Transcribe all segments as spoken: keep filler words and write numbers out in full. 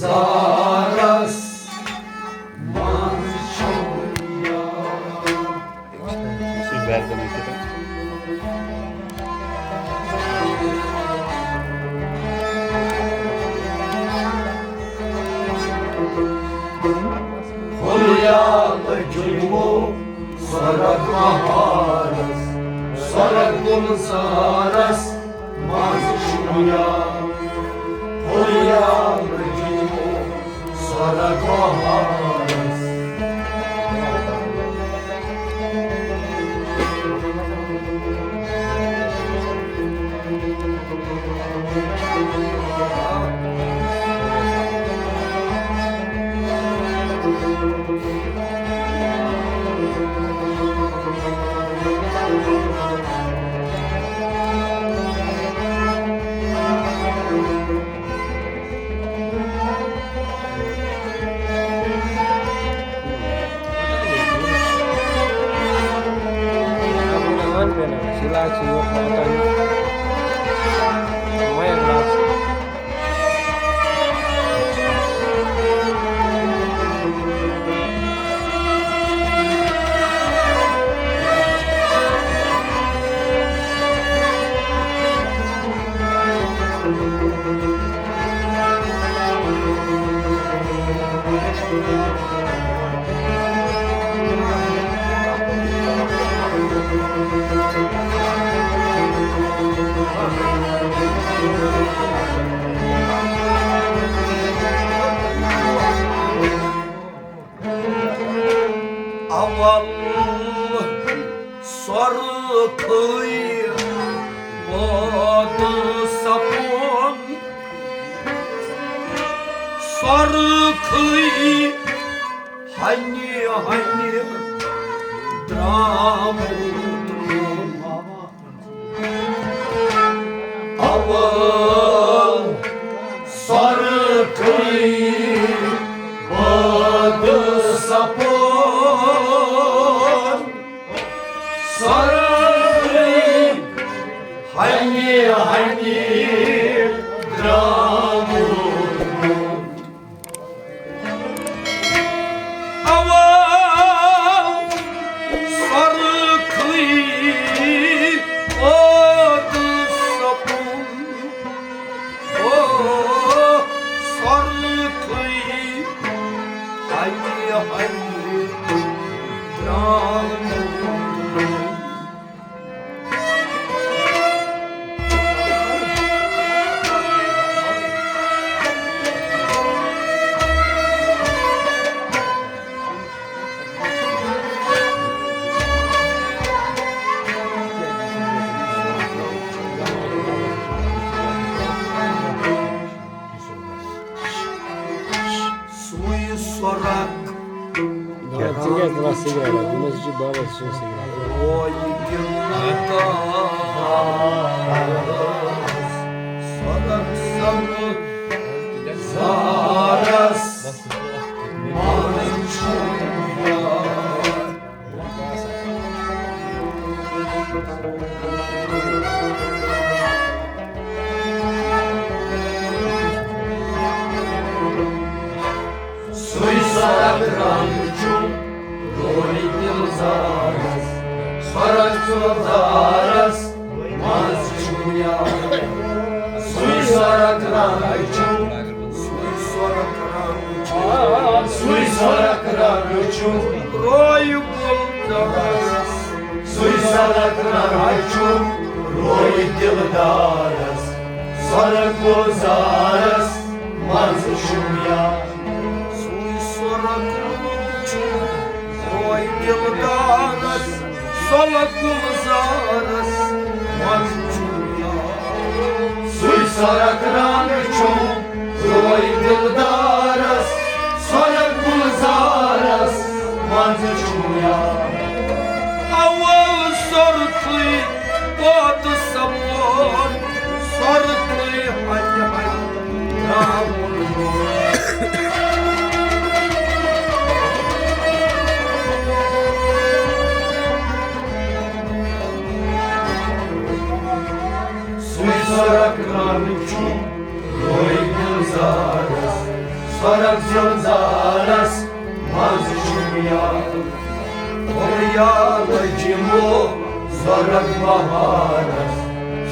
زارس منٛز چھُم یار۔ سُہ چھُ بیلکونی تہِ۔ ہُریال جُمو سۄرگ بہارس، سۄرگ گُلزارس منٛز چھُم یار۔ ہُریال جُمو سۄرگ بہارس۔ اول سۄرخٕے پٲدٕ سپُد، سۄرخٕے ہنہِ ہنہِ درٛامُت۔ اول سۄرخٕے پٲدٕ سپُد، سۄرخٕے ہنہِ ہنہِ درٛامُت۔ اول سۄرخٕے پٲدٕ سپُد، او سۄرخٕے ہنہِ ہنہِ درٛامُت۔ سُے سۄرگ کیٛاہ؟ ژٕ کیٛازِ دِوان سِگریٹ؟ دوٚپمَس، یہِ چھُ بابا سُنٛد سِگریٹ۔ روے دِل دارس، سۄرگ سبز زارس منٛز چھُم یار۔ سُے سۄرگ رنٛگ چھُم روے دِلدارس، سۄرگ دِلدارس منٛز چھُم یار۔ سُے سۄرگ رنٛگ چھُم، سُے سۄرگ رنٛگ چھُم، سُے سۄرگ رنٛگ چھُم روے گُلدارس۔ سُے سۄرگ رنٛگ چھُم روے دِلدارس، سۄرگ گُلزارس منٛز چھُم یار۔ سُے سۄرگ رنٛگ چھُم روے دِلدارس، سۄرگ گُلزارس منٛز چھُم یار۔ سُے سۄرگ رنٛگ چھُم روے دِلدارس، سۄرگ گُلزارس منٛز چھُم یار۔ اول سۄرخٕے پٲدٕ سپُد، سۄرخٕے ہنہِ ہنہِ درٛامُت۔ سُے سۄرگ رنٛگ چھُم روے سۄرگ زِلزالس منٛز چھُم یاد، ہُم یاد یِمو سۄرگ بہارس،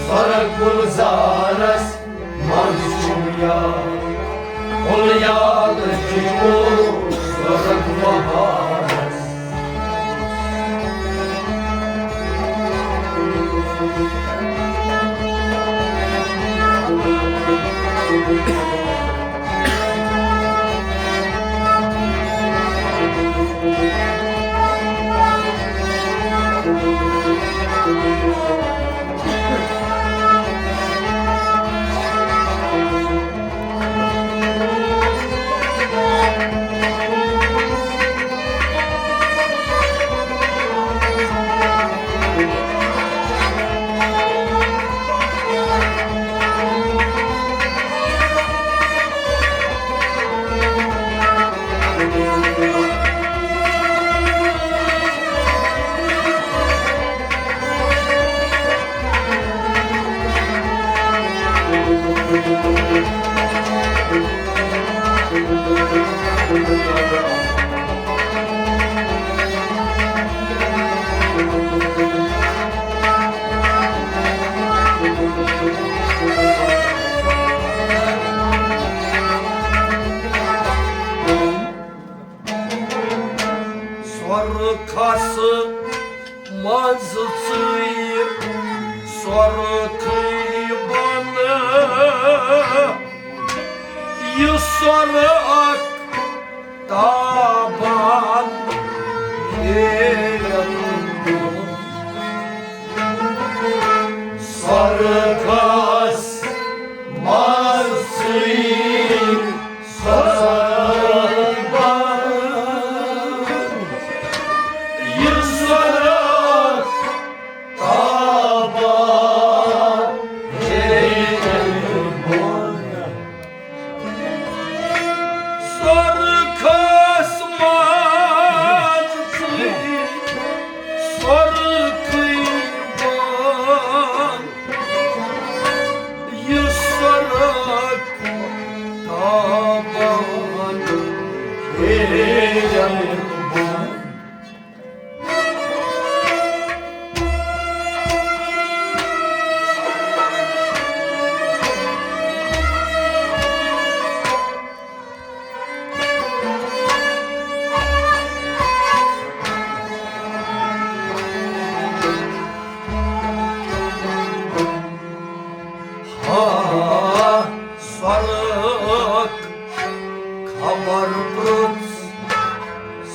سۄرگ گُلزارس منٛز چھُم یاد، ہُم یاد یِمو سۄرگ بہارس۔ سۄرخس منٛز ژٕے سۄرخٕے بۄنہٕ، یہِ سۄرخ تابان ہیرٮ۪ن بۄن۔ سۄرخس منٛز ژٕے سۄرخٕے بۄنہٕ، یہِ سۄرخ تابان ہیرٮ۪ن بۄن۔ سۄرخس منٛز ژٕے سۄرخٕے بۄن، یہِ سۄرخ تابان ہیرٮ۪ن بۄن۔ ہا سۄرخ خبر پرٛژھ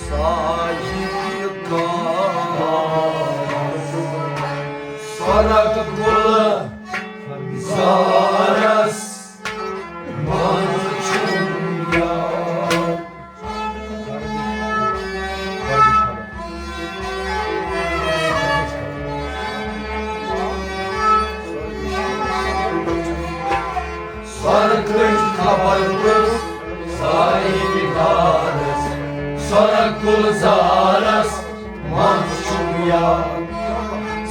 صاحبِ کاس۔ سۄرخ گُلزارس منٛز چھُم یاد۔ سۄرخٕچ خبر پرٛژھ صاحبِ کاس، سۄرخ گُلزارس منٛز چھُم یاد۔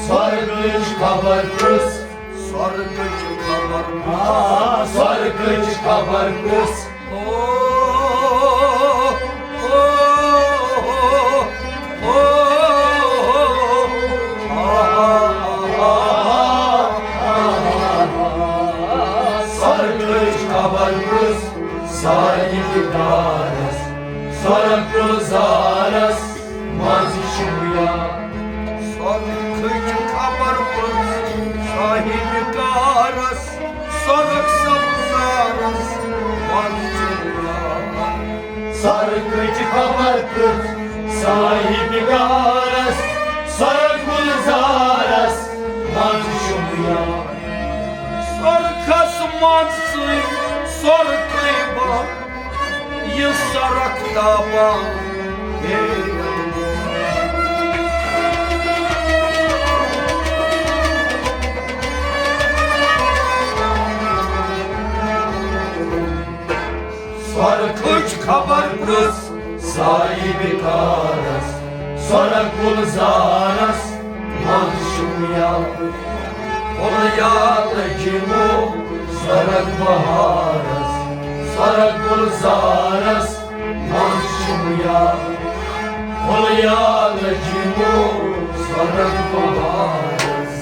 سۄرخٕچ خبر پرٛژھ، سۄرخٕچ خبر پرٛژھ، آ، سۄرخٕچ خبر پرٛژھ۔ او، او، او، او۔ سۄرخٕچ خبر پرٛژھ صاحبِ کاس، سۄرخ گُلزارس منٛز چھُم یاد۔ سۄرخٕچ خبر پرٛژھ صاحبِ کاس، سۄرخ سبزارس منٛز چھُم یاد۔ سۄرخٕچ خبر پرٛژھ صاحبِ کاس، سۄرخ گُلزارس منٛز چھُم یاد۔ سۄرخس منٛز ژٕے سۄرخٕے بۄن، یہِ سۄرخ تابان ہیرٮ۪ن بۄن۔ سۄرخٕچ خبر پرٛژھ صاحبِ کاس، سۄرخ گُلزارس منٛز چھُم یاد۔ پھُل یاد یِمو سۄرخ بہارس، سۄرگ گُلزارس منٛز چھُم یار، پھُل یا لٔجمو سۄرگ بہارس۔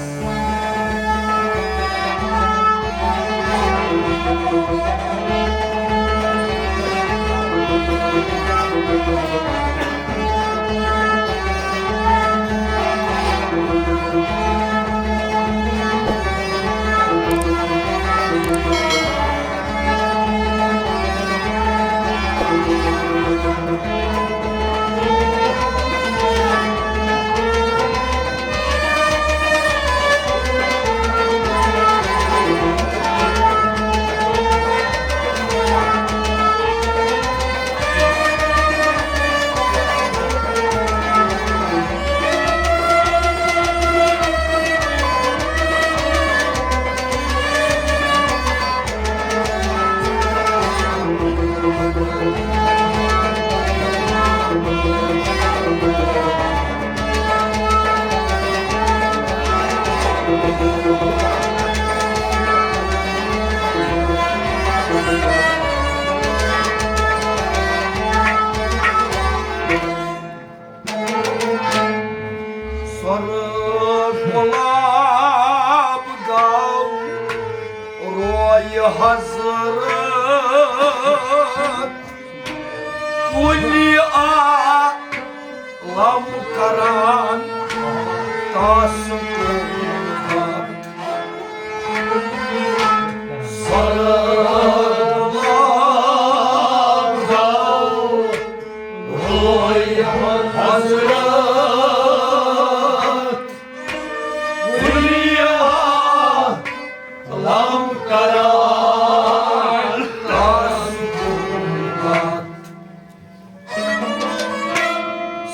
سۄرٕ گۄلاب گوٚو روے حضرت، کُلہِ عالم کران تس قربان۔ سۄرٕ گۄلاب گوٚو روے حضرت، کُلہِ عالم کران تس قربان۔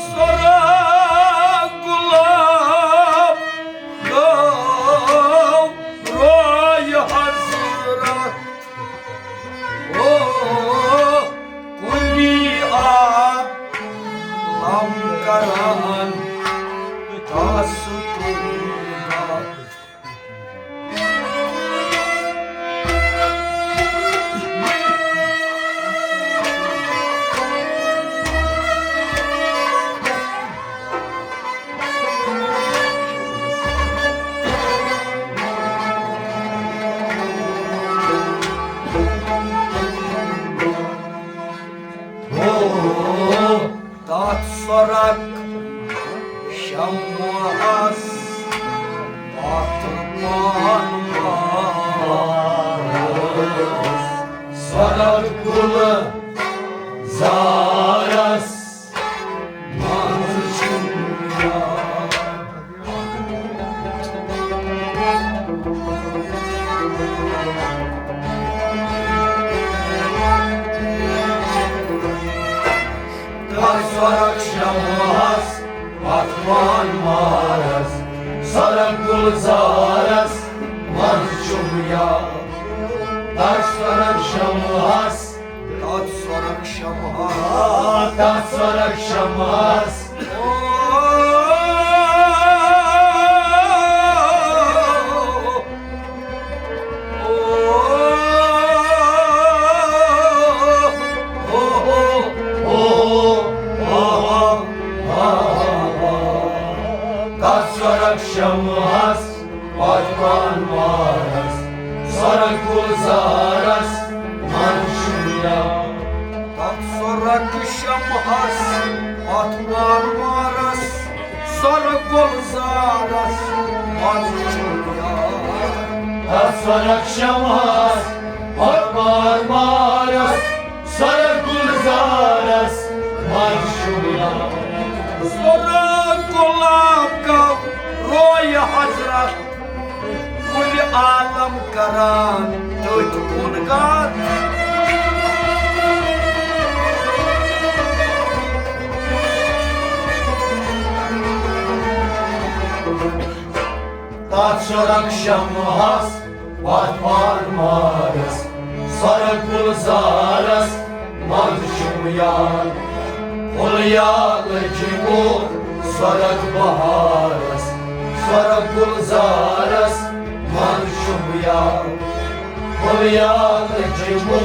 سۄرٕ گۄلاب گوٚو روے حضرت، او کُلہِ عالم کران تس قربان۔ تتھ سۄرگ شمعس پتھ پان مارس، سۄرگ گُلزارس منٛز چھُم یار۔ تتھ سۄرگ شمعس پتھ پان مارس، سۄرگ گُلزارس منٛز چھُم یار۔ تتھ سۄرگ شمعس، تتھ سۄرگ شمعس، آ، تتھ سۄرگ شمعس۔ تتھ سۄرگ شمعس پتھ پان مارس، سۄرگ گُلزارس منٛز چھُم یار۔ تتھ سۄرگ شمعس پتھ پان مارس، سۄرگ گُلزارس منٛز چھُم یار۔ تتھ سۄرگ شمعس پتھ پان مارس، سۄرگ گُلزارس منٛز چھُم یار۔ سۄرگ گۄلاب گوٚو روے حضرت، کُلہِ عالم کران تٔتھۍ کُن گار۔ تتھ سۄرگ شمعس پتھ پان مارس، سۄرگ گُلزارس منٛز چھُم یار۔ پھُل یا لٔجمو سۄرگ بہارس، سۄرگ گُلزارس منٛز چھُم یار۔ پھُل یا لٔجمو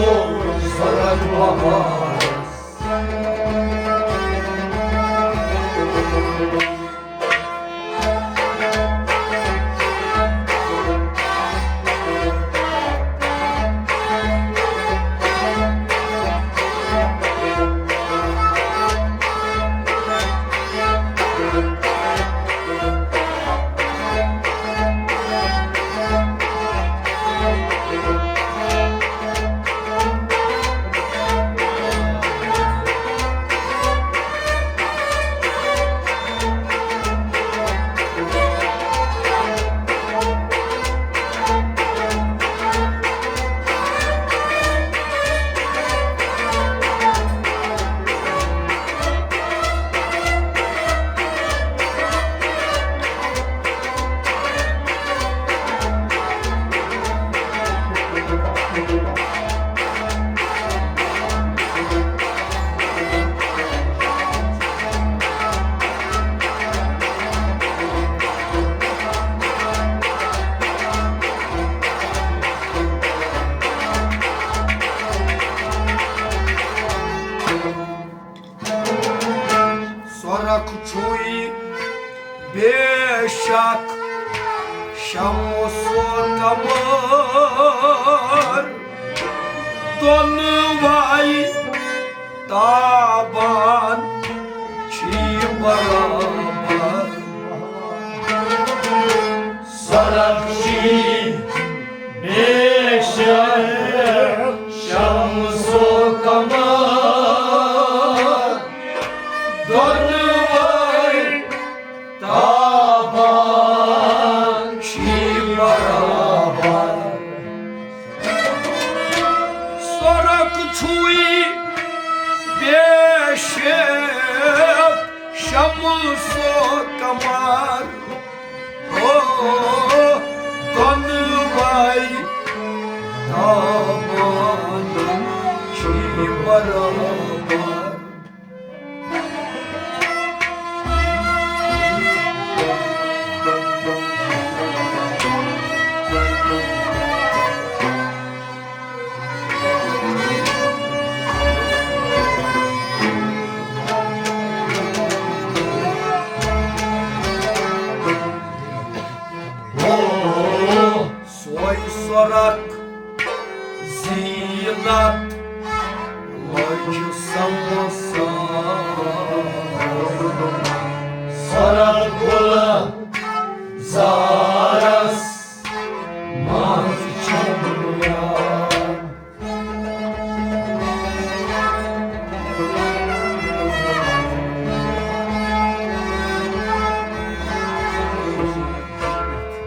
سۄرَکھ چھُے بے شک شمس و قمر دۄنوَے تابان چھی برابر۔ سۄرَکھ چھُے بے شک شمس و قمر دۄنوَے تابان چھی برابر۔ سۄرَکھ چھُے بے شک شمس و قمر، او، دۄنوَے تابان چھی برابر۔ سۄے سۄرَکھ زیٖنت لٔج سمسار۔ سۄرَکھ گُلزارَس منٛز چھُم یار۔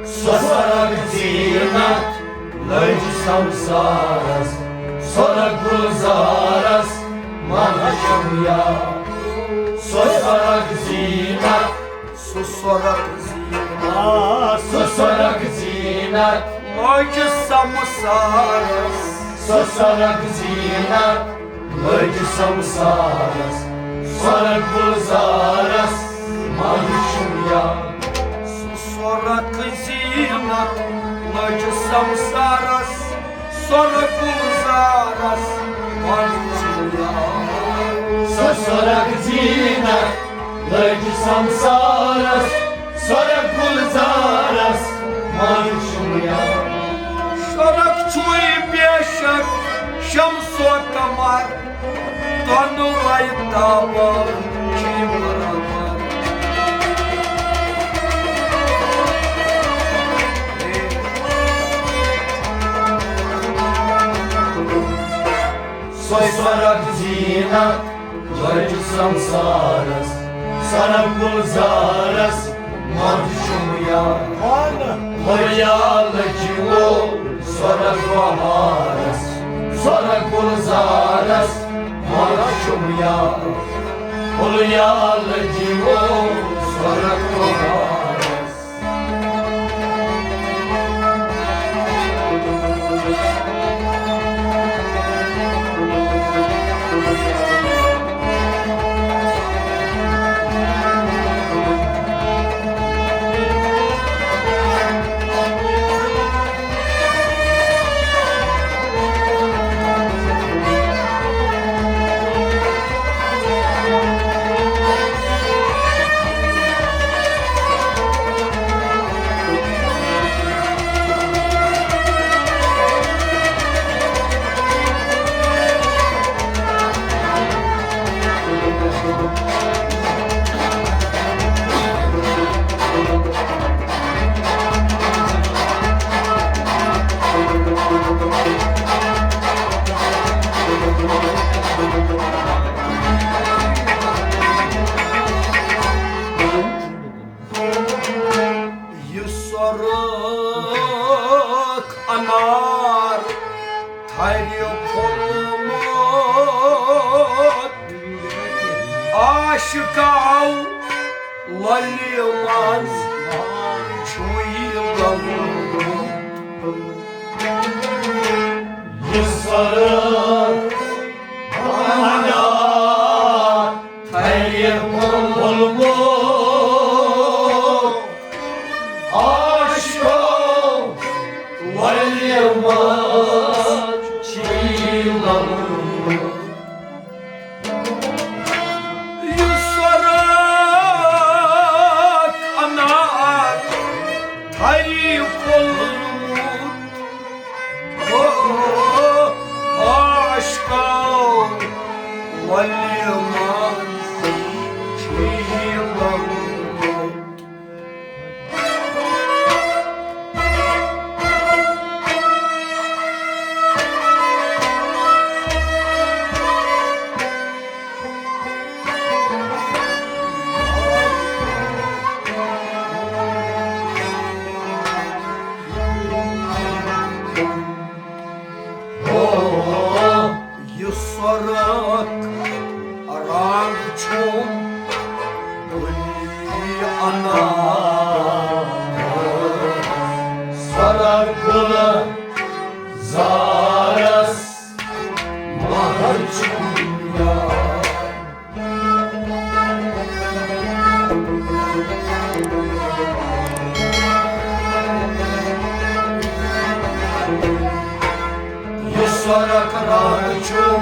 سۄ سۄرَکھ زیٖنت لٔج سمسارَس، سۄرَکھ گُلزارَس منٛز چھُم یار۔ سۄ سۄرَکھ زیٖنت، سۄ سۄرَکھ زیٖنت، آ، سۄ سۄرَکھ زیٖنت لٔج سمسارَس۔ سۄ سۄرَکھ زیٖنت لٔج سمسارَس، سۄرَکھ گُلزارَس منٛز چھُم یار۔ سۄ سۄرَکھ زیٖنت لٔج سمسارَس، سۄرَکھ گُلزارَس منٛز چھُم یار۔ سۄ سۄرَکھ زیٖنت لٔج سمسارَس، سۄرَکھ گُلزارَس منٛز چھُم یار۔ سۄرَکھ چھُے بے شک شمس و قمر، دۄنوَے تابان چھی برابر۔ سۄے سۄرَکھ زیٖنت لٔج سمسارَس، سۄرَکھ گُلزارَس منٛز چھُم یار۔ ہو یا لٔجِوو سۄرَکھ بہارَس، سۄرَکھ گُلزارَس منٛز چھُم یار۔ ہو یا لٔجِوو سۄرَکھ بہارَس۔ کاو لۄلہِ منٛز چھُے لۄلمُت۔ یہِ سۄرُپھ انا تھرِ پھوٚلمُت۔ عاشقو، لۄلہِ منٛز چھُے لۄلمُت۔ یہِ سۄرُپھ انا تھرِ پھوٚلمُت۔ او، عاشقو، لۄلہِ منٛز چھُے لۄلمُت۔ یہِ سۄرُپھ رنٛگ چھُم گُلہِ انارس، سۄرُپھ گُلزارس مگر چھُم یار۔ یہِ سۄرُپھ رنٛگ چھُم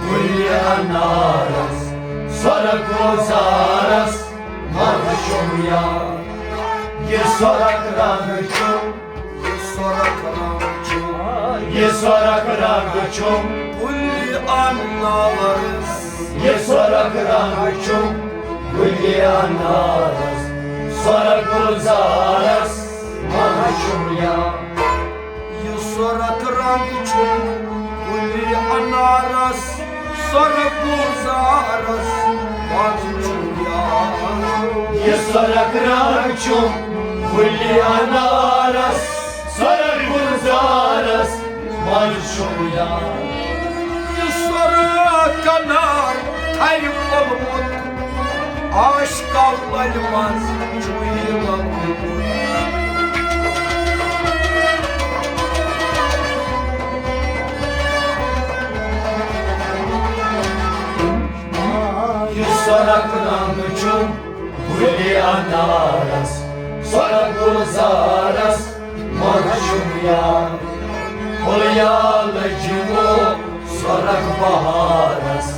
گُلہِ انارس، سۄرُپھ گُلزارس مگر چھُم یار۔ یہِ سۄرُپھ رنٛگ چھُم، یہِ سۄرُپھ رنٛگ چھُم، یہِ سۄرُپھ رنٛگ چھُم گُلہِ انارس۔ یہِ سۄرُپھ رنٛگ چھُم گُلہِ انارس، سۄرُپھ گُلزارس مگر چھُم یار۔ یہِ سۄرُپھ رنٛگ چھُم گُلہِ انارس، سۄرُپھ گُلزارس مگر چھُم یار۔ یہِ سۄرُپھ رنٛگ چھُم گُلہِ انارس، سۄرُپھ گُلزارس مگر چھُم یار۔ یہِ سۄرُپھ انار تھرِ پھوٚلمُت، عاشقو، لۄلہِ منٛز چھُے لۄلمُت۔ یہِ سۄرُپھ رنٛگ چھُم گُلہِ انارس، سۄرُپھ گُلزارس مگر چھُم یار۔ پھُلیا لٔجمو سۄرُپھ بہارس،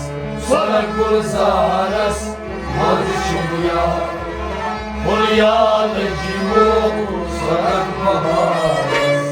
سۄرُپھ گُلزارس مگر چھُم یار۔ پھُلیا لٔجمو سۄرُپھ بہارس۔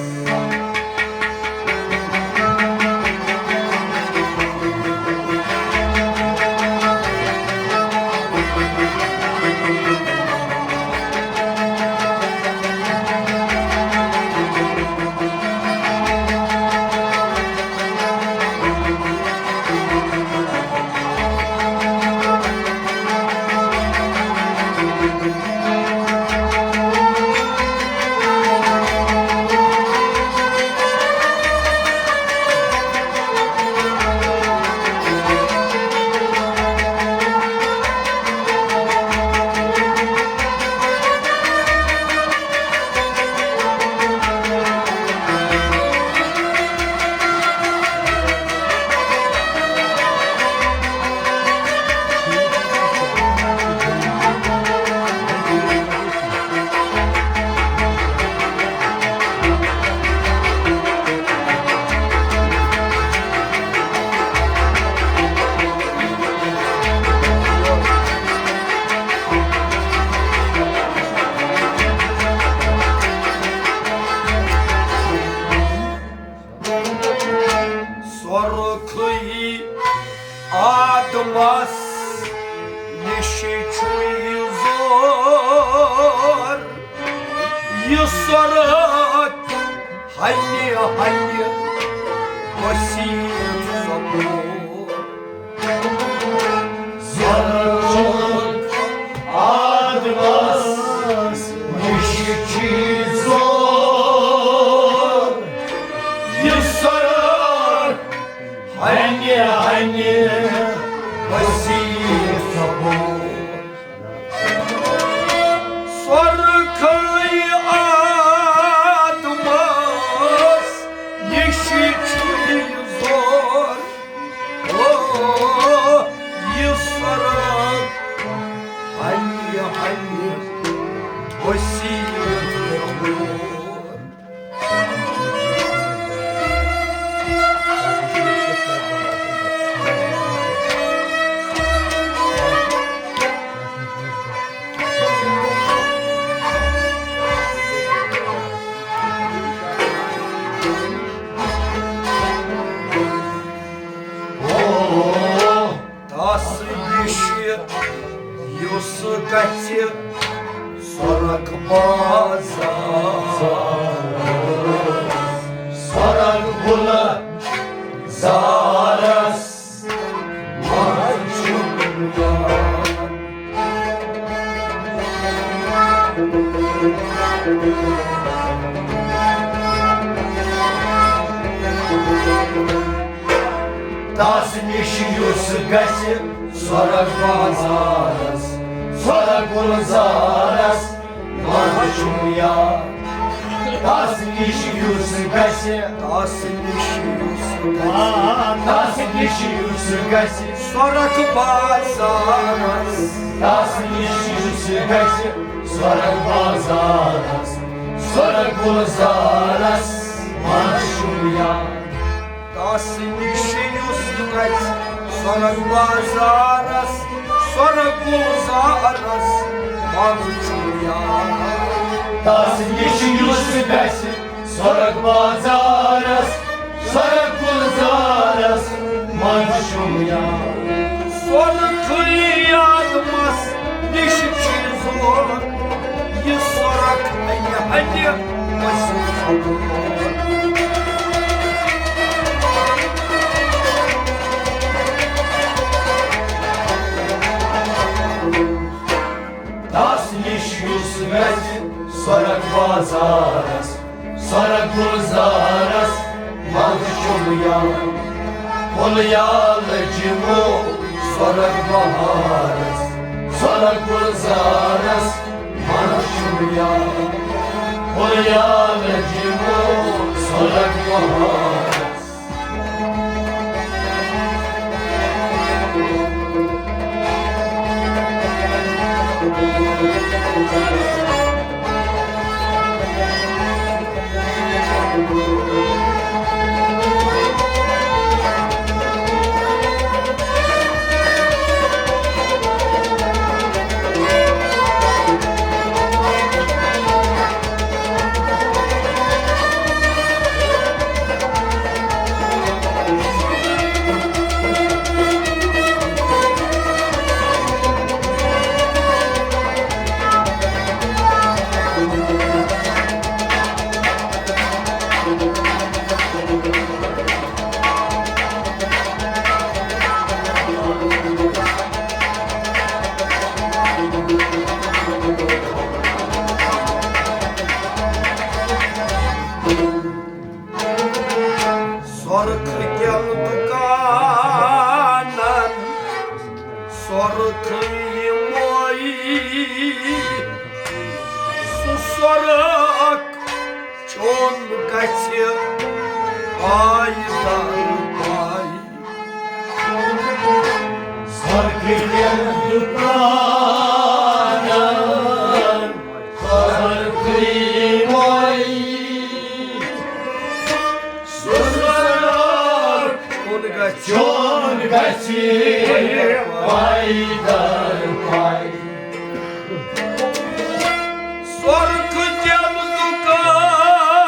سۄرُکھٕے آدمس نِش چھُے زور، یہِ سۄرُکھ ہنہِ ہنہِ وسیع سپور۔ سۄرُکھ آدمس نِش چھُے زور، یہِ سۄرُکھ ہنہِ ہنہِ وسیع سپور۔ یہِ سۄرَگ ہنہِ ہنہِ وسیع۔ تس نِش یُس گژھِ سۄرگ بازار، سۄرگ گُلزارس منٛز چھُم یار۔ تس نِش یُس گژھِ سۄرگ بازارس، سۄرگ گُلزارس منٛز چھُم یار۔ تس نِش یُس گژھِ، تس نِش یُس گژھِ، تس نِش یُس گژھِ سۄرگ بازارس، تس نِش یُس گژھِ سۄرگ بازارس، سۄرگ گُلزارس منٛز چھُم یار۔ تس نِش یُس گژھِ سۄرگ بازارس، سۄرگ گُلزارس منٛز چھُم یار۔ تس نِش یُس گژھِ سۄرگ بازارس، سۄرگ گُلزارس منٛز چھُم یار۔ سۄرگٕے آدمس نِش چھِ زور، یہِ سۄرگ ہنہِ ہنہِ ٲسِم خبر۔ تس نِش یُس گژھِ سۄرگ بازارس، سۄرگ گُلزارس منٛز چھُم یار۔ پھُل یا لٔجمو سۄرگ بہارس، سۄرگ گُلزارس منٛز چھُم یار۔ پھُل یا لٔجمو سۄرگ بہارس۔ سۄرخہٕ کٮ۪ن دُکانن سۄرخہٕ یِموے، سُہ سۄرخ چون گژھِ پاے در پاے۔ سۄرخہٕ کٮ۪ن دُکانن سۄرخہٕ یِموے، سۄرخہٕ چون گژھِ، چون گژھِ پاے در پاے۔ سۄرخہٕ کٮ۪ن دُکانن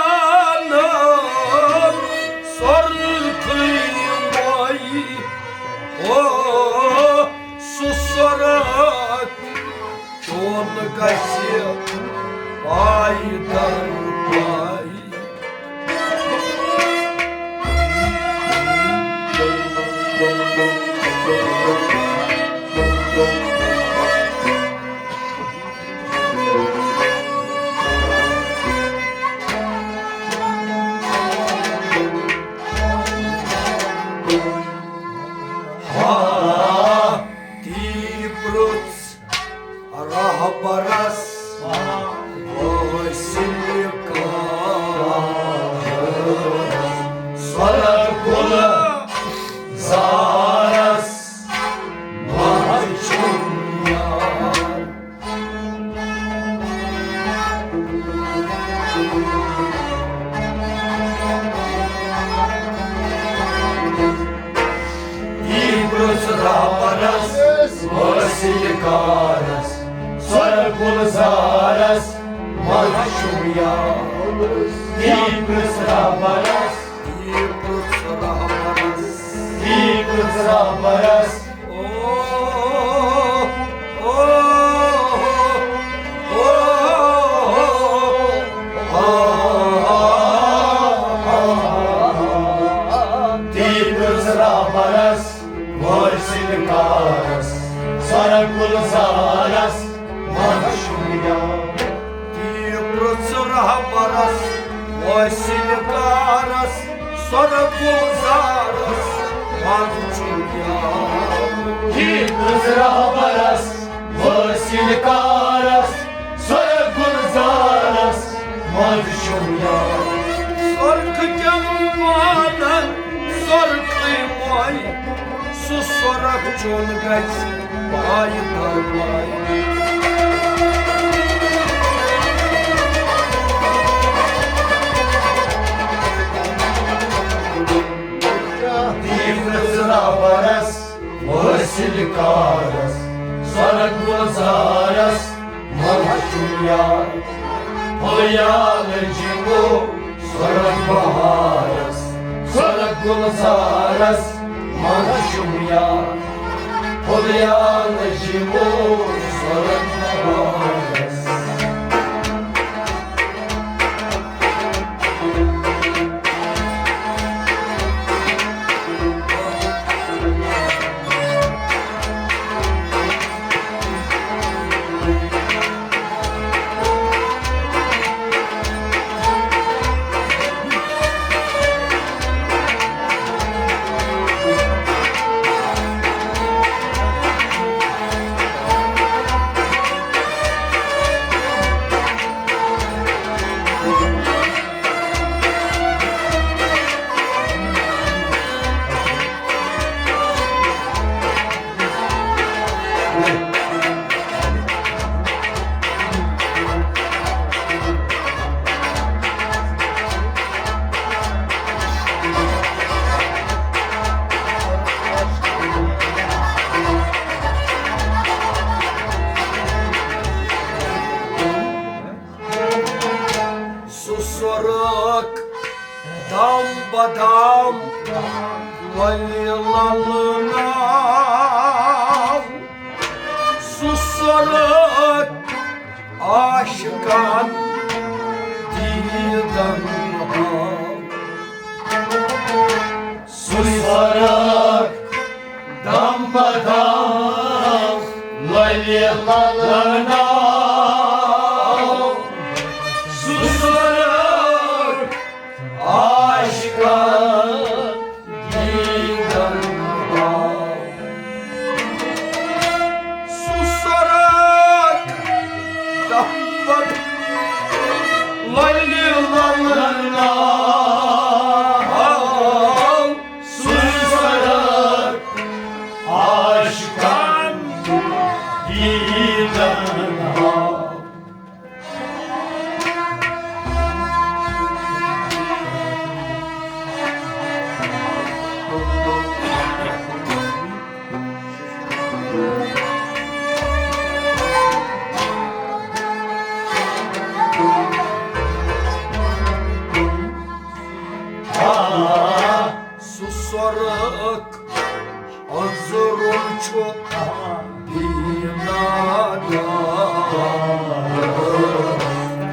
سۄرخہٕ یِموے، او سُہ سۄرخ چون گژھِ پاے در پاے۔ ہا، تی پرُژھ رہبرس رہبرس، وٲصِل کارس، سۄرٕ گُلزارس، منٛز چھُم یار۔ تی پرٛژھ رہبرس، تی پرٛژھ رہبرس، تی پرٛژھ رہبرس۔ او، او، او، او، او۔ تی پرٛژھ رہبرس، وٲصِل کارس، سۄرٕ گُلزارس، منٛز چھُم یار۔ تی پرٛژھ رہبرس، وٲصِل کارس، سۄرٕ گُلزارس، منٛز چھُم یار۔ تی پرٛژھ رہبرس، وٲصِل کارس، سۄرٕ گُلزارس، منٛز چھُم یار۔ سۄرخہٕ کٮ۪ن وانن سۄرخٕے موے، سُہ سۄرخ چون گژھِ پایہِ تل پایہِ۔ تی پرٛژھ رہبرس، وٲصِل کارس، سۄرٕ گُلزارس، منٛز چھُم یار۔ پھُلیالہٕ جِمو سۄرٕ بہارس، سۄرٕ گُلزارس، منٛز چھُم یار۔ پھُلیالہٕ جِمو سۄرٕ بہارس۔ سُہ سۄرخ دم بدم ولی للناو، سُہ سۄرخ عاشقن دیدن ہاو۔ سُہ سۄرخ دم بدم للہِ للناو۔ سُہ سۄرخ عاشقن دیدن ہاو۔ سُہ سۄرخ دم بدم للہِ للناو۔ سُہ سۄرخ عاشقن دیدن ہاو۔ سُہ سۄرخ أنٛزرُن چھُ بیٖنادار۔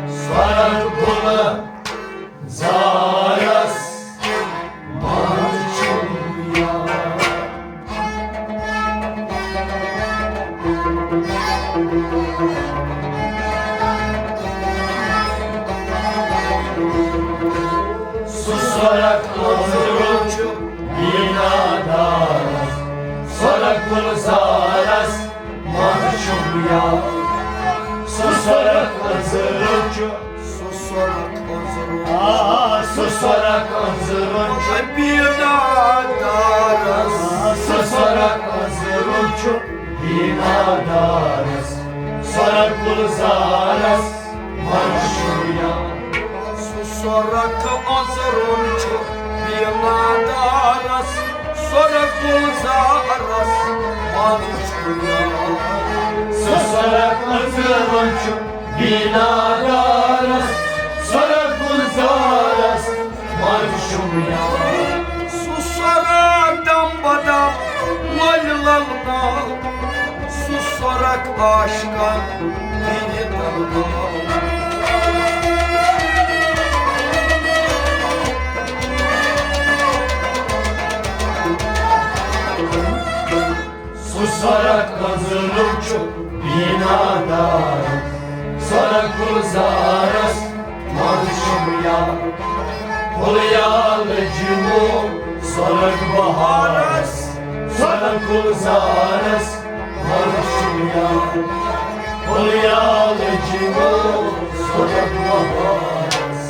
سۄرخ گُلہٕ زارس منٛز چھُم یار۔ سُہ سۄرخ أنٛزرُن چھُ بیٖنادارس، سۄرخ گُلزارس منٛز چھُم یار۔ سُہ سۄرخ أنٛزرُن چھُ، سُہ سۄرخ أنٛزرُن، آ، سُہ سۄرخ أنٛزرُن چھُ بیٖنادارس۔ آ، سُہ سۄرخ أنٛزرُن چھُ بیٖنادارس، سۄرخ گُلزارس منٛز چھُم یار۔ سُہ سۄرخ أنٛزرُن چھُ بیٖنادارس، سۄرَک گُلزارَس منٛز چھُ یار۔ سُہ سۄرَک أنٛزرَن چھُ بیٖنا دارَس، سۄرَک گُلزارَس منٛز چھُ یار۔ سُہ سۄرَک دم بدم لۄلہِ للنا، سُہ سۄرَک عاشقَن دِلہِ تلنا۔ سُہ سۄرَک أنٛزرَن چھُ بیٖنا دارَس، سۄرَک گُلزارَس منٛز چھُم یار۔ پھُلیال جِمو سۄرَک بہارَس، سۄرَک گُلزارَس منٛز چھُم یار۔ پھُلیال جِمو سۄرَک بہارَس۔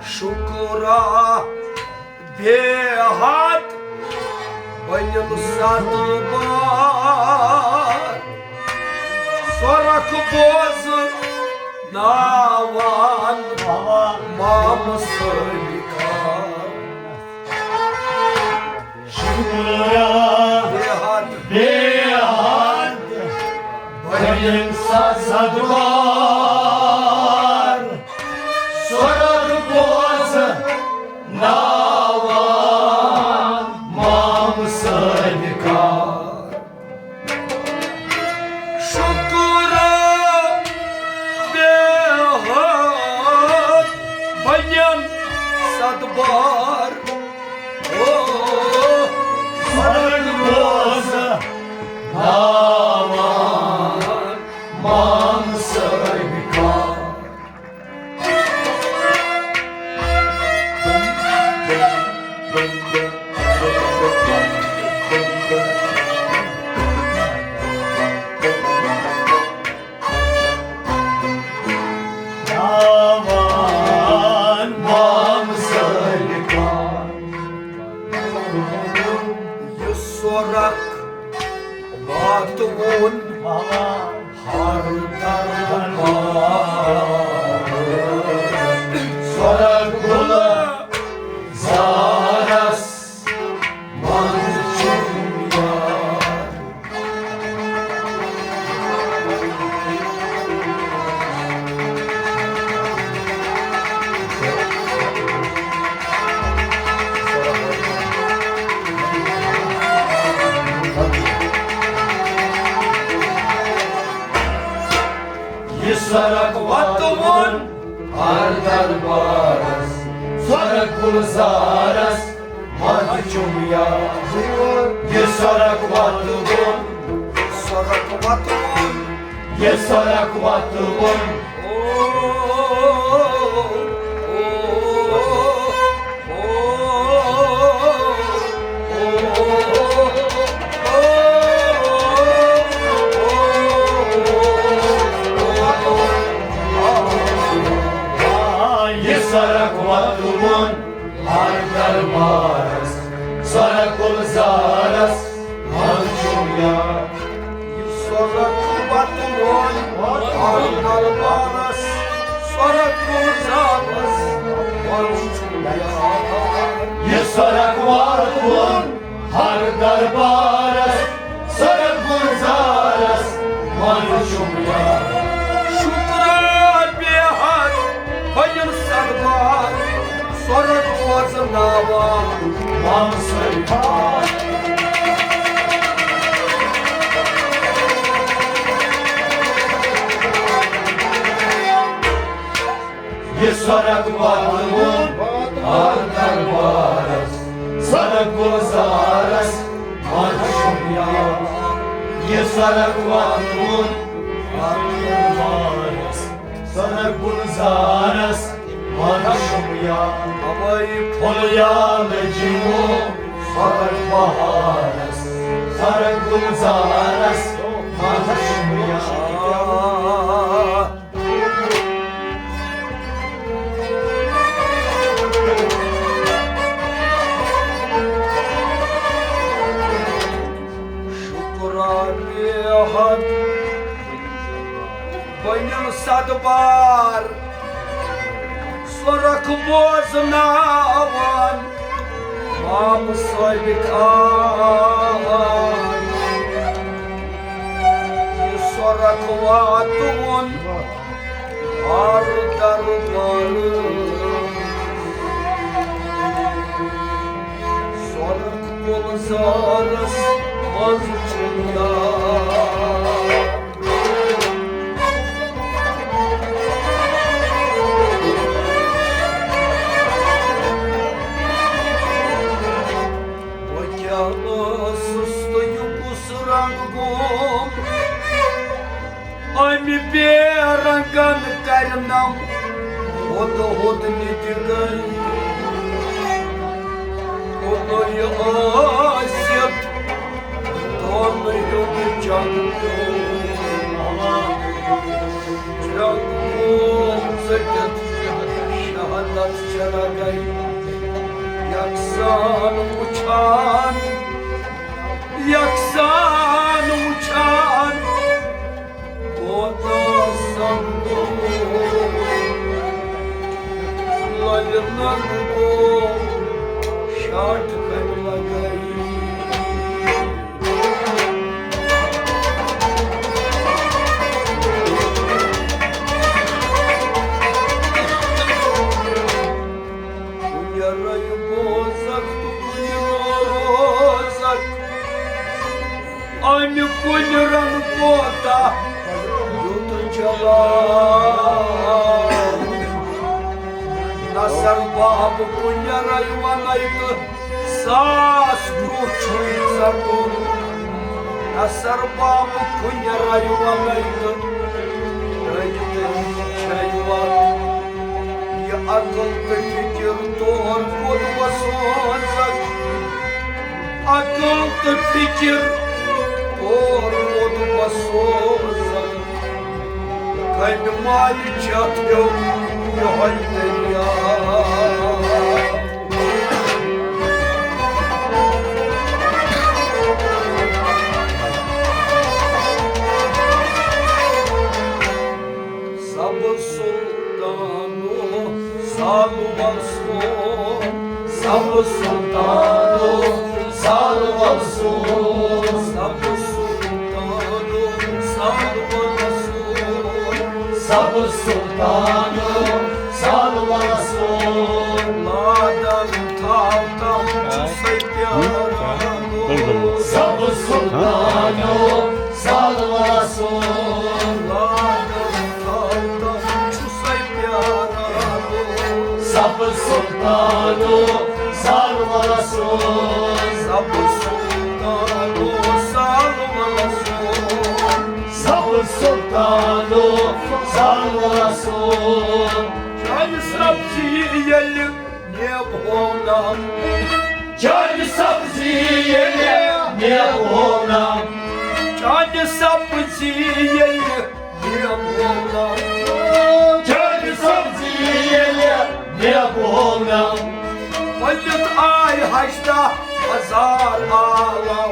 شُکرا بے حد بٔنِم صد بار۔ سۄرَک بوزٕ ناوان مام سٲری کار۔ شُکرا بے حد بٔنِم صد بار۔ سۄرَک بوزٕ ناوان مام سٲری کار۔ شُکرا بے حد بٔنِم صد بار۔ او سۄرَک بوزٕ ناوان مام سٲری کار۔ ناوان مام سٲری کار۔ یہِ سۄرَک واتوُن ہر دربار۔ سۄرَک گُلزارَس منٛز چھُم یار۔ یہِ سۄرَک واتوُن ہر دربارَس، سۄرَک گُلزارَس منٛز چھُم یار۔ یہِ سۄرَک واتوُن، سۄرَک واتوُن، یہِ سۄرَک واتوُن۔ او، او، او، یہِ سۄرَک واتوُن ہر دربارَس، سۄرَک گُلزارَس منٛز چھُم یار۔ یہِ سۄرَک واتوُن ہر دربارَس، سۄرَک گُلزارَس منٛز چھُم یار۔ یہِ سۄرَک واتوُن ہر دربارَس، سۄرَک گُلزارَس منٛز چھُم یار۔ شُکرا بے حد سۄرَگ بوزناوان مامہٕ صٲبۍ۔ یہِ سۄرَگ واتنووُن اَتھ دربارَس، سۄرَگ گُلزارَس منٛز چھُم یاد۔ یہِ سۄرَگ واتنووُن اَتھ دربارَس، سۄرَگ گُلزارَس منٛز چھُم یاد۔ اَوَے پھوٚل یالہٕ جِمو سۄرَگ بہارَس، سۄرَگ گُلزارَس منٛز چھُم یاد۔ شُکرا بیہد بٔنِم صدبار، سۄرَگ بوزناوان مامہٕ صٲبۍ خان۔ یہِ سۄرَگ واتوُن ہر دربار، سۄرَگ گُلزارَس منٛز چھُم یاد۔ بہٕ کیٛاہ ٲسٕس تہٕ یہِ کُس رنٛگ گوٚو؟ اَمہِ بے رنٛگن کرنم ہُد ہُد نِدِ گٔے۔ کُنُے ٲسِتھ دۄن ہیوٚت جنگ پیوٚو۔ جنگ گوٚو ژٔٹِتھ شہادت چراغے۔ یکسان وُچھان، یکسان وُچھان کوتاہ سمکھو، للہِ ننٛد گوٚو شاٹھ کنہِ لگٲیی۔ کُنہِ رنٛگہٕ بوزکھ تہٕ کُنہِ روزکھ۔ اَمہِ کُلہِ رنٛگ کوتاہ دیُت جلال۔ نثر باب کُنہِ رنٛگہٕ وَنَے تہٕ ساس برٛونٛہہ چھُے ژَٹُن۔ نثر باب کُنہِ رنٛگہٕ وَنَے تہٕ رٔنٛگۍ تٔمِس چھَے وَتھ۔ یہِ عقل تہٕ فِکِر تور کوٚت وۄنۍ سوزکھ؟ عقل تہٕ فِکِر تور کوٚت وۄنۍ سوزکھ؟ کَمہِ مایہِ چَتھ پیوٚو یِہوٚے دٔریاو؟ سبز سلطانو سالول سون۔ سبز سلطانو سالول سون۔ سبز سلطانو سالول سون۔ سبز سلطانو سالول سون۔ لادن تھاو تم چھُ سَے پیاران۔ سبز سلطانو سالول سون۔ لادن تھاو تم چھُ سَے پیاران۔ سبز سلطانو سالول سون۔ سبز سلطانو سالول سون۔ سبز سلطانو سالول سون۔ چانہِ سبزی ییٚلہِ نیب ہوونم۔ چانہِ سبزی ییٚلہِ نیب ہوونم۔ چانہِ سبزی ییٚلہِ نیب ہوونم۔ چانہِ سبزی ییٚلہِ نیب ہوونم۔ پھٔلِتھ آے ہَشتاہ ہزار عالم۔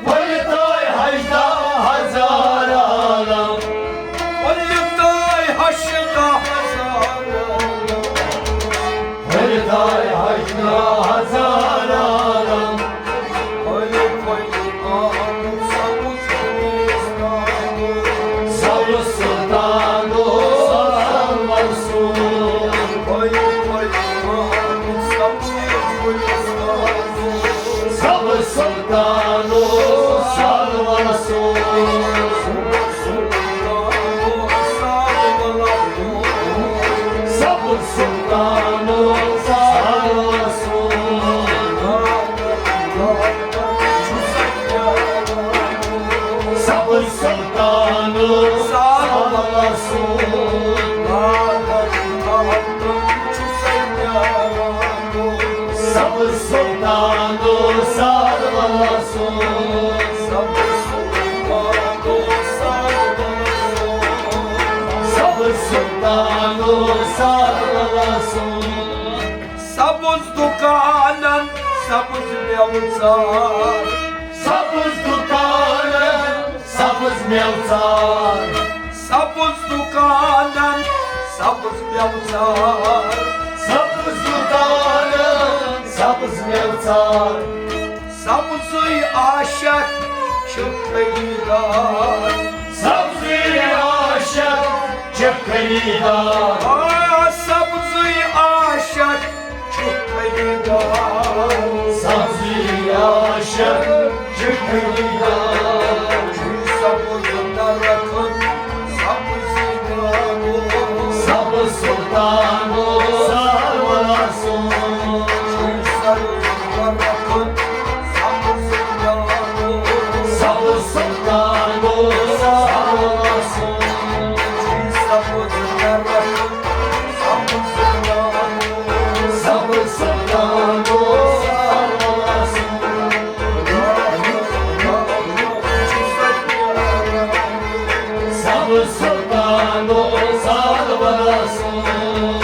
پھٔلِتھ آے ہَشتاہ ہزار عالم۔ پھٔلِتھ آے ہَشتاہ ہزار عالم۔ پھٔلِتھ آے ہَشتاہ ہزار عالم۔ پھٔلۍ پھٔلۍ آمُت سبز گُلِستان۔ سبز سلطانو سالول سون۔ پھٔلۍ پھٔلۍ سلطان سرور سُنٛد۔ سبز سلطان سرور سُنٛد۔ سبز سلطان سرور سُنٛد۔ سبز دُکانن سبز مٮ۪وٕ ژار۔ سبز دُکانن سبز مٮ۪وٕ ژار۔ سبز دُکانن سبز مٮ۪وٕ ژار۔ سبز دُکانن سبز مٮ۪وٕ ژار۔ سبزٕے عاشق چھِ خریدار۔ سبزٕے عاشق چھِ خریدار۔ آ، سبزٕے عاشق چھُ خریدار۔ سبزٕے عاشق چھُ خریدار۔ چھُے سبز درخت سبز سلطان سرور سُنٛد۔ سبز سلطان سرور سُنٛد۔ سبز سلطان سرور سُنٛد۔ سبز سلطان سرور سُنٛد۔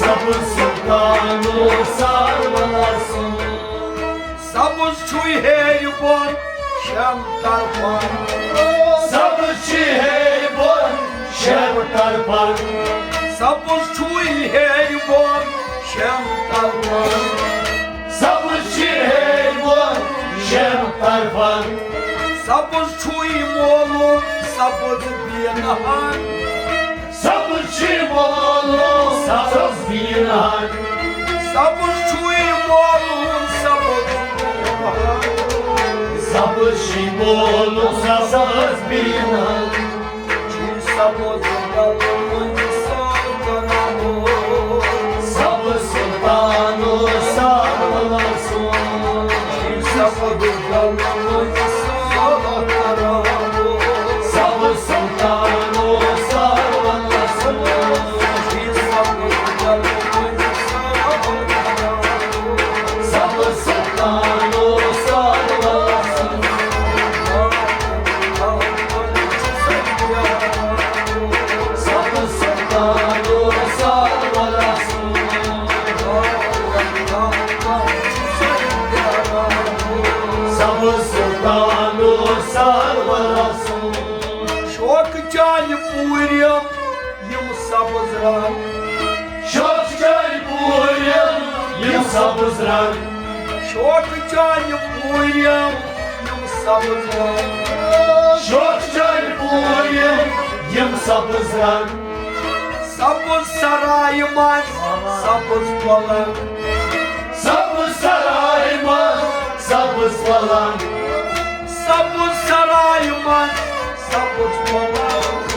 سبز سلطان سرور سُنٛد۔ سبز چھُے ہیرِ بۄن شٮ۪ن طرفن۔ سبز چھُے ہیرِ بۄن شٮ۪ن طرفن۔ سبز چھُے ہیرِ بۄن شٮ۪ن طرفن۔ سبز چھُے ہیرِ بۄن شٮ۪ن طرفن۔ سبز چھُے مولوٗم سبز بیٖنہن۔ سبز چھُے مولوٗم سبز بیٖنہن۔ سبز چھُے مولوٗم سبز بیٖنہن۔ سبز چھُے مولوٗم سبز بیٖنہن۔ چھُے سبز گلہٕ مٔنٛزۍ سال کران۔ سبز سلطان سرور سُنٛد۔ چھُے سبز گلہٕ مٔنٛزۍ سال کران۔ سبز سلطان سرور سُنٛد۔ چھُے سبز گلہٕ مٔنٛزۍ سال کران۔ سبز سلطان سرور سُنٛد۔ سبز سلطان سرور سُنٛد۔ سبز سلطان سرور سُنٛد۔ شوقہٕ چانہِ پوٗرِم یِم سبز رنٛگ۔ شوقہٕ چانہِ پوٗرِم یِم سبز رنٛگ۔ شوقہٕ چانہِ پوٗرِم یِم سبز رنٛگ۔ شوقہٕ چانہِ پوٗرِم یِم سبز رنٛگ۔ سبز سرایہِ منٛز سبز پلنٛگ۔ سبز سرایہِ منٛز سبز پلنٛگ۔ سبز سرایہِ منٛز سبز پلنٛگ۔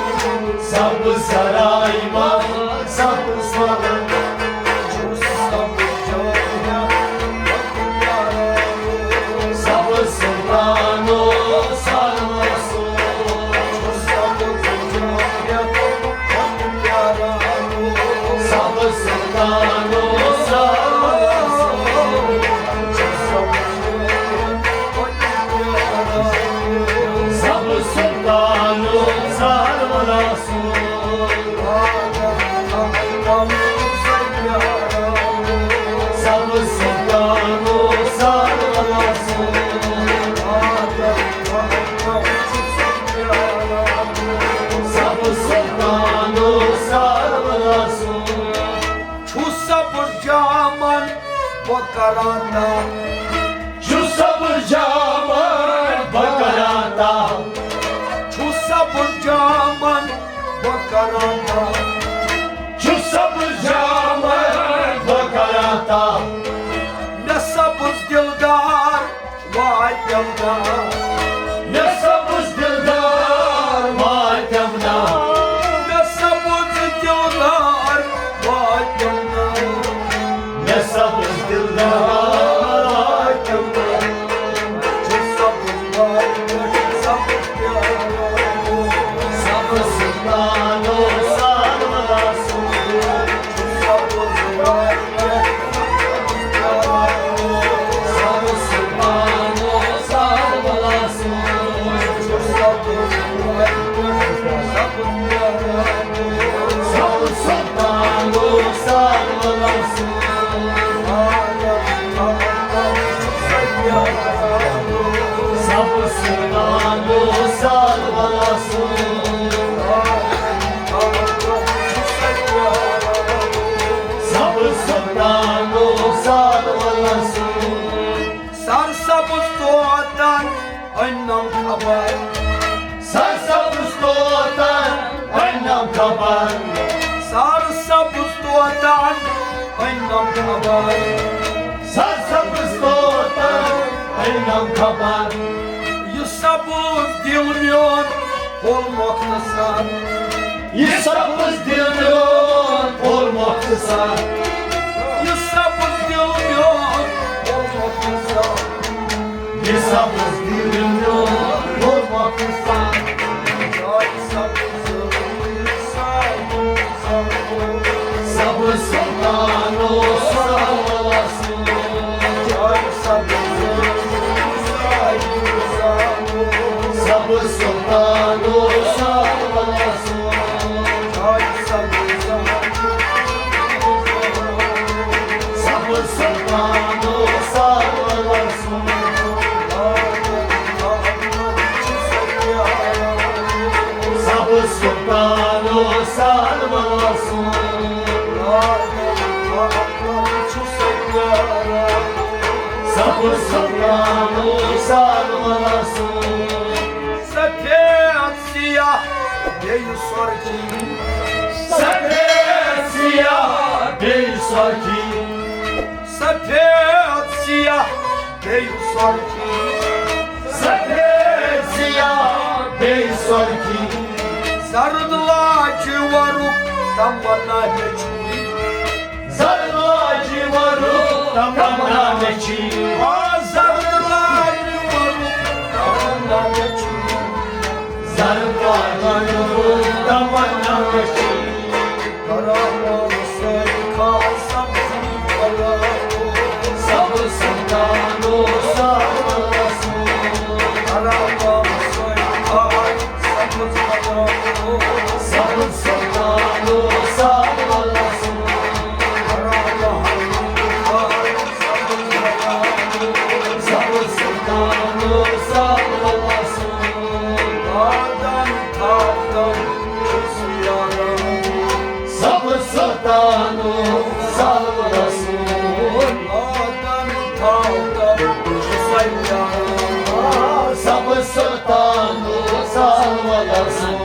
سبز سرایہِ منٛز سبز پلنٛگ۔ چھُس سبز جایہِ سبز سلطان سرور سُنٛد۔ سبز سلطان سرور سُنٛد۔ سبز سلطان سرور سُنٛد۔ سبز سلطان سرور سُنٛد۔ سبز سلطان سرور سُنٛد۔ چھُ سبز جامن بہٕ کران تل۔ چھُ سبز جامن بہٕ کران تل۔ چھُ سبز جامن بہٕ کران تل۔ چھُ سبز جامن بہٕ کران تل۔ مےٚ سبز دلدار واتٮ۪م نا۔ مےٚ سبز دلدار واتٮ۪م نا۔ مےٚ سبز دلدار واتٮ۪م نا۔ مےٚ سبز دلدار واتٮ۪م نا۔ چھُ سبز واتٮ۪م سبز پیارو۔ سبز سلطانو سرور سُنٛد۔ خبر۔ سر سبز طوطن أنم خبر۔ سر سبز طوطن أنم خبر۔ یہِ سبز دِل میون پھوٚل مۄختصر۔ یہِ سبز دِل میون پھوٚل مۄختصر۔ یہِ سبز دِل میون پھوٚل مۄختصر۔ یہِ سبز دِل میون پھوٚل مۄختصر۔ جاے سبز سبز سبز سلطان اوس سالوَس منٛز۔ جاے سبز سبز سبز سلطان اوس سالوَس منٛز۔ جاے سبز سبز سبز سلطان اوس سالوَس منٛز۔ سبز سلطان اوس سالوَس منٛز۔ سبز سلطان اوس سالوَس منٛز۔ سفید سیاہ بیٚیہِ سۄرخی۔ سفید سیاہ بیٚیہِ سۄرخی۔ سفید سیاہ بیٚیہِ سۄرخی۔ سفید سیاہ بیٚیہِ سۄرخی۔ زرد لاجہِ وَرُق تمنا مےٚ چھُے۔ زرد لاجہِ وَرُق تمنا مےٚ چھُے۔ آ، زرد لاجہِ وَرُق تمنا مےٚ چھُے۔ زرد لاجہِ وَرُق تمنا مےٚ چھُے۔ کرامت سۭتۍ کھال سبزی پلاو۔ سبز سلطان اوس سالوَس منٛز۔ کرامت سۭتۍ کھال سبز پلاو۔ سبز سلطان اوس سالوَس منٛز۔ کرامت سۭتۍ کھال سبز پلاو۔ سبز سلطان اوس سالوَس منٛز۔ بادن تھاوتن چھُس یاران۔ سبز سلطان اوس سالوَس منٛز۔ بادن تھاوتن چھُس یاران۔ سبز سلطان اوس سالوَس منٛز۔